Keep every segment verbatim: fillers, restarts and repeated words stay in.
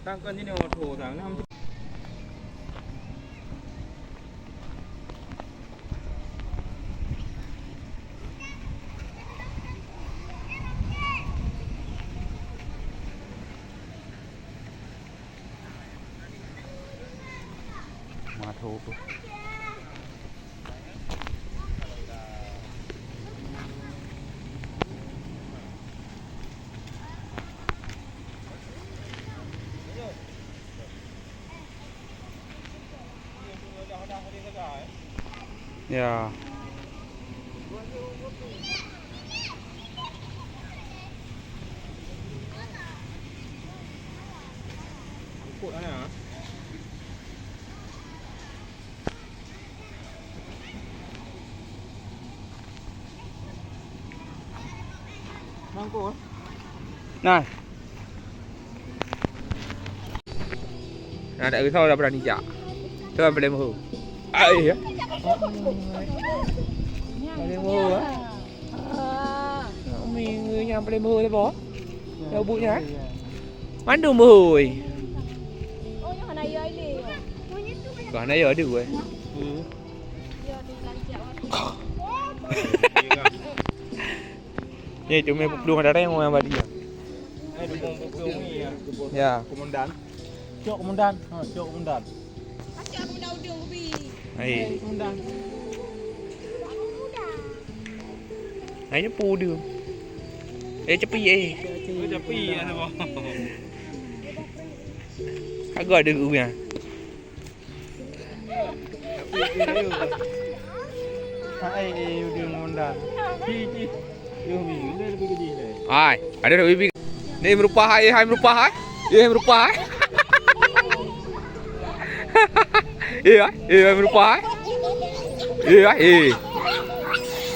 Tangkan sini motor tang. Mata tu. Ya. Nah. Nah, tak kisah dah berani jak. Tu kan paling mahu. Ai, ya. Paling mahu, ah. Umi yang paling mahu tu, boh. Ya, ubuknya, eh. Mandum mahu, oi. Kau hana ya ada, eh. Hmm. Ni cuma pukul dua dareng orang balik. Eh, dukung pukul ni ya. Ya. Komandan. Cok komandan. Ha, cok komandan. Hai. Komandan. Hai ni pu dia. Eh, cepi, eh. Oh, cepi ya, nama. Agak ada guru ya. Hai, eh, udah ngundang. Ci, ci. Hai, ada dah bibi. Ni meurupah hai, hai meurupah hai. Eh, meurupah hai. Eh, hai, eh, hai meurupah hai. Eh, hai, eh.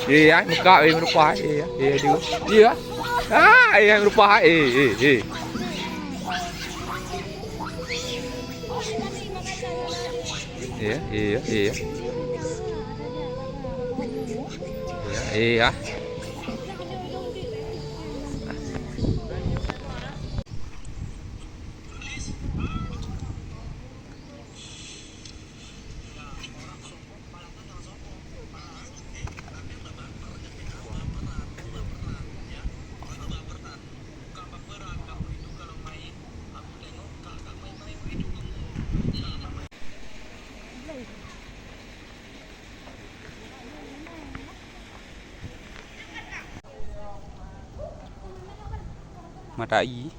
Eh, hai muka, eh, meurupah hai. Eh, hai, eh, dua. Eh, hai. Ah, eh, hai meurupah hai. Eh, eh, eh. Iya, iya, iya. Iya, iya. Mata air.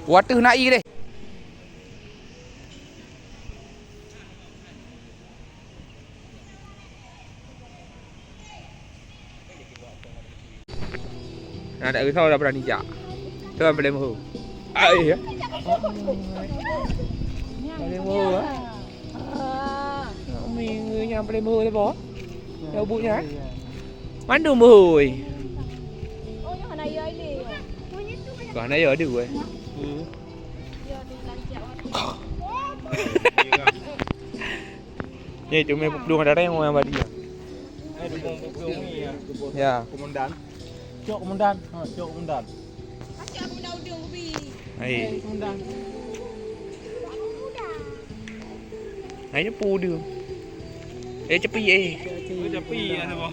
Watèe na ié deh. Nah, tak kisah dah berani jak. Tu kan paling mahu. Ai, ya. Paling mahu, ah. Umi yang paling mahu tu, boh. Ya, ubuknya, eh. Mandum mahu, oi. Kau hana ya ada, eh. Hmm. Ni cuma pukul dua dareng orang balik. Eh, dukung pukul ni ya. Ya. Komandan. Cok komandan. Ha, cok komandan. Hai. Komandan. Hai ni pu dia. Eh, cepi, eh. Oh, cepi ya, nama.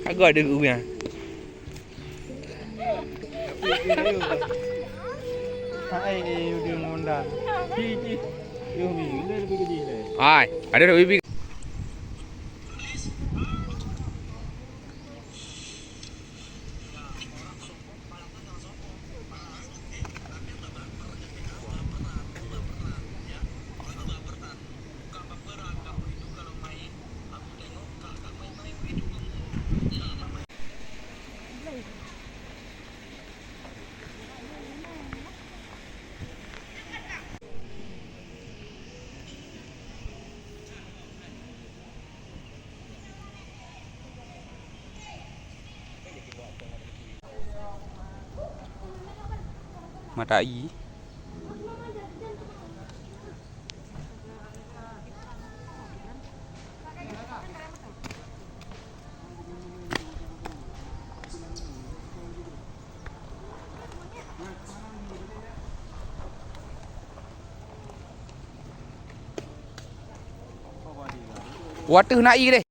Agak ada guru ya. Hai, eh, udah ngundang. Ci, ci. Hai, ada dah bibi. Mata aie. Wateuh na ié deh.